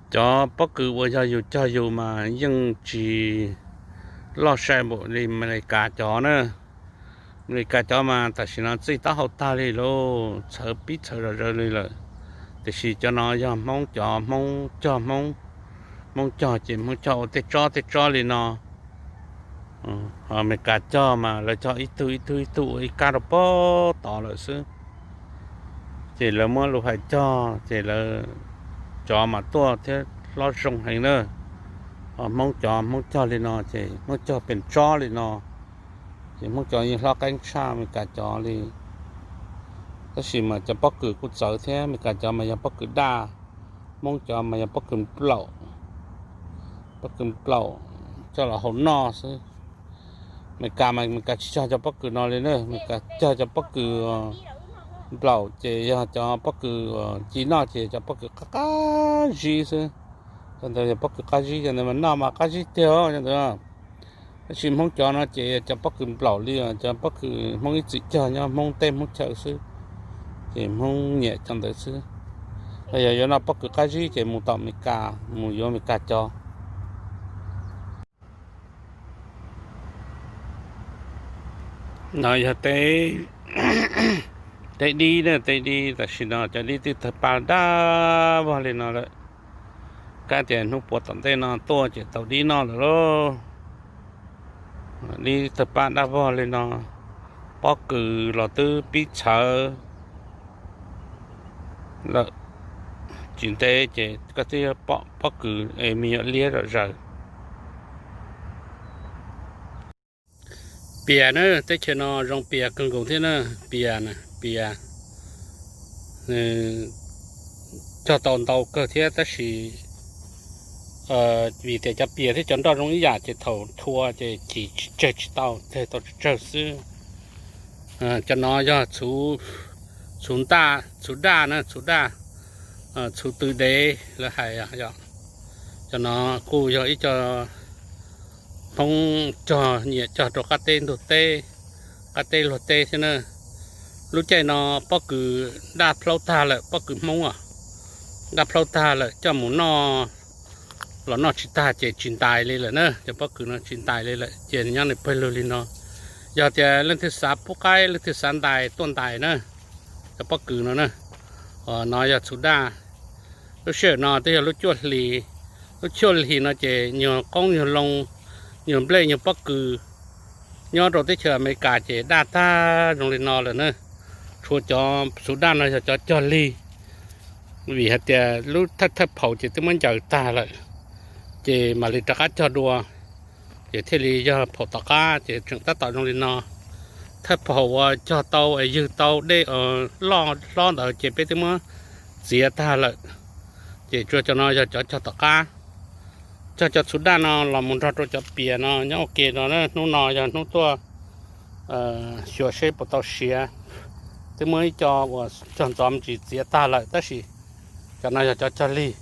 Cov pob kws uas yog yus cog yus mas yeej tsis loj sai npaum li Amelikas cov na. Amelikas cov mas tam sim no txij taub hau tag li lauj, txhawv pib txhawv zom zaws li lawm. Tiam sis cov no yog Hmoob cov, Hmoob cog Hmoob, Hmoob cog ces Hmoob cog ua tej tsob tej tsob li no. Amelikas cog mas lawv cog ib tug ib tug ib tug ua ib kab rau pem tod lawm xwb. Ces lawv muab lus hais cog ces lawv cov mas tuaj thiab hlob zoo heev na. Hmoob cov Hmoob cog li no ces Hmoob cog pem tsob li no, ces Hmoob cov yeej hlob qeeb tshaj Amelikas cov li. Tab sis mas cov pob kws kuj txawv thiab, Amelikas cov mas yog pob kws daj, Hmoob cov mas yog pob kws nplaum, pob kws nplaum coj los hau noj xwb. Amelikas mas Amelikas tsis cog cov pob kws no li na, Amelikas cog cov pob kws nplaum ces yog cov pob kws ci noj ces cov pob kws qab qab zib xwb. Cov ntawd yog pob kws qab zib, cov ntawd mas noj mas qab zib tiag cov ntawd. Tab sis Hmoob cov no ces cov pob kws nplaum li, cov pob kws Hmoob ib txwm cog nyob Hmoob teb Hmoob chaw xwb, ces Hmoob nyiam cov ntawd xwb. Yog yuav noj pob kws qab zib ces mus tom Amelikas, mus yuav Amelikas cov. No yog teb dib na, teb dib tam sim no cov dib twb tawg paj daj vog li no lawm. Kab tias hnub puas tom ntej no tuaj ces tau dib noj lawm lauj. Dib tawg paj daj vog li no, pob kws los twb pib txhawv lawm. Tsis ntev ces koj twb pom pob kws es me nyuam liab zom zaws. Pias na, teb chaws no zoo pias kawg nkaus thiab na, pias na, pias cog tau ntau kawg thiab tab sis vim tias cov pias thiab cov nroj zoo ib yam ces thaum thua ces cim tsawg tsis tau, tsawg tau tsawg xwb. Cov no yog txhuv ntaj, txhuv daj na, txhuv daj, txhuv tw dev lawv hais. Cov no kuj yog ib co Hmoob cog, nyiam cog rau qab teb ntug teb, qab teb luag teb thiab na. Lub caij no pob kws daj plhaub tag lawm, pob kws Hmoob os, daj plhaub tag lawm, coj mus noj los noj tsis tag ces tsis ntais li lawm na, cov pob kws no tsis ntais li lawm ces nyob nws pawg lug li no. Yog tias leej twg xav pub qaib, leej twg xav ntais tuaj ntais na, cov pob kws no na. No yog txhuv daj. Lub sij hawm no twb yog lub cuaj hlis, lub cuaj hlis no ces nyuag qoob nyuag loo, nyuag nplej nyuag pob kws nyob rau teb chaws Amelikas ces daj tag zoo li no lawm na. Tshuav cov txhuv daj no yog cov cog lig, vim hais tias lub thawj thawj phaum ces twb muab ncaws tag lawm, ces mam li rov qab cog dua, ces thiaj li yog phaum tom qab ces tseem tab tom zoo li no. Thawj phaum uas cog tau es ywg tau dej loj hlob ntawd ces peb twb muab txiav tag lawm, ces tsuas cov no yog cov cog tom qab. Cog cov txhuv daj no los mus nrog rau cov pias no nyob ua ke no, hnub no yog hnub tuaj xyuas seb puas tau siav. Twb muab ib co uas cog ntxov me ntsis txiav tag lawm tab sis cov no yog cov cog lig.